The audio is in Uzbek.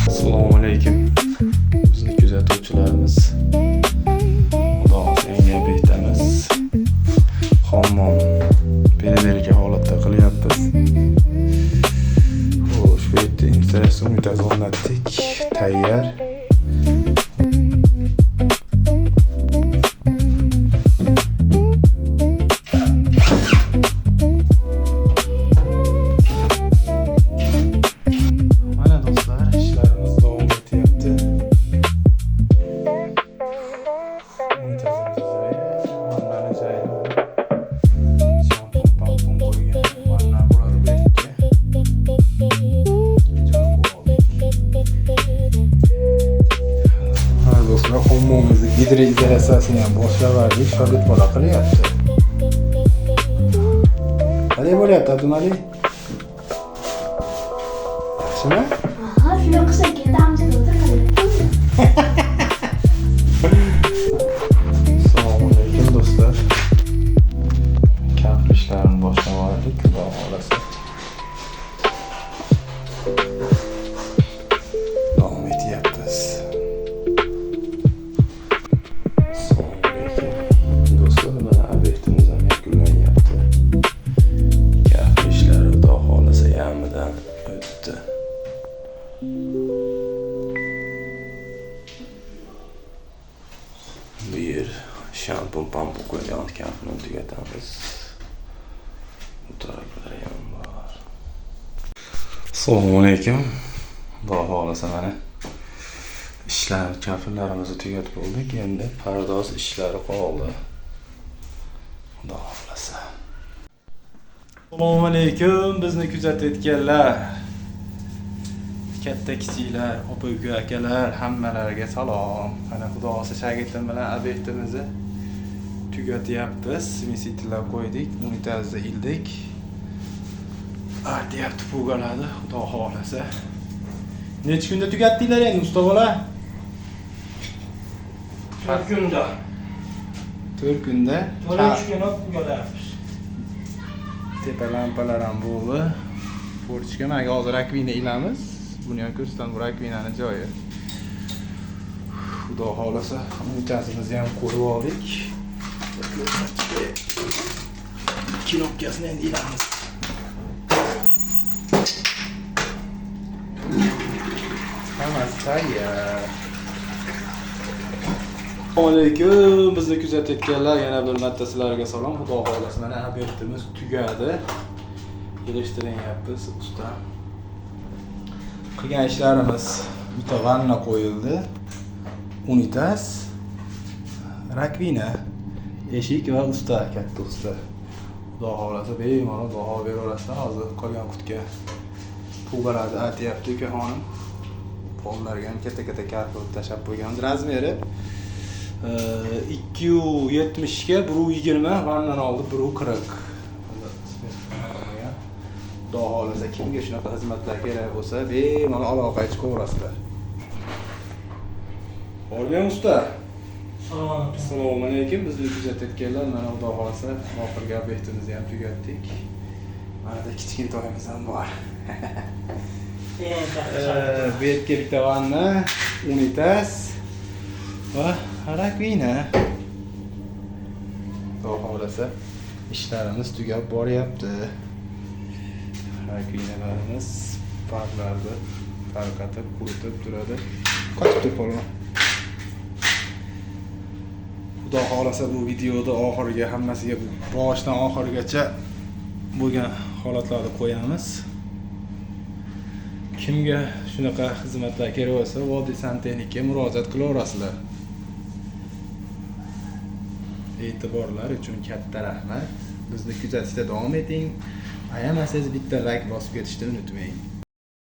Assalomu alaykum. Bizni kuzatuvchilarimiz. Xudo xohlasa yangi obyektamiz. Hammom переделка holatda qilyapmiz. Xo'sh, bu yerda installyatsiya unitaz o'rnatdik. Tayyor. Mana do'stlar, ishlarimiz davom etyapti. Unitazimiz vannani joyini olib, shampun pampun qo'ygan vanna bo'ladi bu yerga. Joy qo'yib oldik. Ha do'stlar, hammomimizni gidroizolyatsiyasini ham boshlab yubordik. Shogird bola qilyapti. Qalay bo'lyapti, Abdumalik? Yaxshimi? Aha, shuni qilsa ketamiz o'tiradi. Assalomu alaykum do'stlar. Kafel ishlarini boshlab oldik, Xudo xohlasa. Davom etyapmiz. Assalomu alaykum. Do'stlar, mana obyektimiz ham yakunlanyapti. Kafel ishlari Xudo xohlasa yamidan o'tdi. Bu yer shampun pampun qo'ygan kafelni tugatamiz. Bu taraflar ham bor. Assalomu alaykum. Xudo xohlasa mana ishlar kafellarimizni tugatib bo'ldik. Endi pardoz ishlari qoldi. Xudo xohlasa. Assalomu alaykum bizni kuzatayotganlar. Katta kichiklar, opa uka akalar, hammalariga salom. Mana Xudo xohlasa shogirdim bilan obyektimizni tugatyapmiz. Смеситель lar qo'ydik, unitazni ildik. Artyapti, pugaladi, Xudo xohlasa. Necha kunda tugatdinglar endi usta bola? 4 kunda. 4 kunda. 4 kunda tugalayapmiz. Tepa lampalar ham bo'ldi. Форточка mana hozir раковина ilamiz. Buni ham ko'rsataman, bu раковина ni joyi. Xudo xohlasa unitazimizni ham qo'yib oldik. Knopkasini endi ilamiz. Hammasi tayyor. Assalomu alaykum bizni kuzatayotganlar, yana bir marta sizlarga salom. Xudo xohlasa mana obyektimiz tugadi. Yig'ishtiryapmiz usta. Qilgan ishlarimiz bitta vanna qo'yildi. Unitaz, раковина, eshik va usta, katta usta. Xudo xohlasa bemalol baho beraverasizlar. Hozir qolgan qutga pugalarni artyapti ukaxonim. Pollarga ham katta-katta kafel tashlab qo'yganmiz. Размер i 2.70 ga 1.20, vannani oldi 1.40. Xudo xohlasa kimga shunaqa xizmatlar kerak bo'lsa, bemalol aloqaga chiqaverasizlar. Borgan usta. Salom. Assalomu alaykum. Bizni kuzatayotganlar, mana Xudo xohlasa oxirgi obyektimizni ham tugatdik. Mana da kichkintoyimiz ham bor. Eng katta shogird. Bu yerga bitta vanna, unitaz va раковина. Xudo xohlasa ishlarimiz tugab boryapti. Раковина larimiz parlarni tarqatib, quritib turadi. Qotibdi polvon. Xudo xohlasa bu videoda oxiriga hammasiga boshidan oxirigacha bo'lgan holatlarni qo'yamiz. Kimga shunaqa xizmatlar kerak bo'lsa, Vodiy santexnikka murojaat qilaverasizlar. E'tiborlar uchun katta rahmat. Bizni kuzatishda davom eting. Ayamasangiz bitta like bosib ketishni unutmang.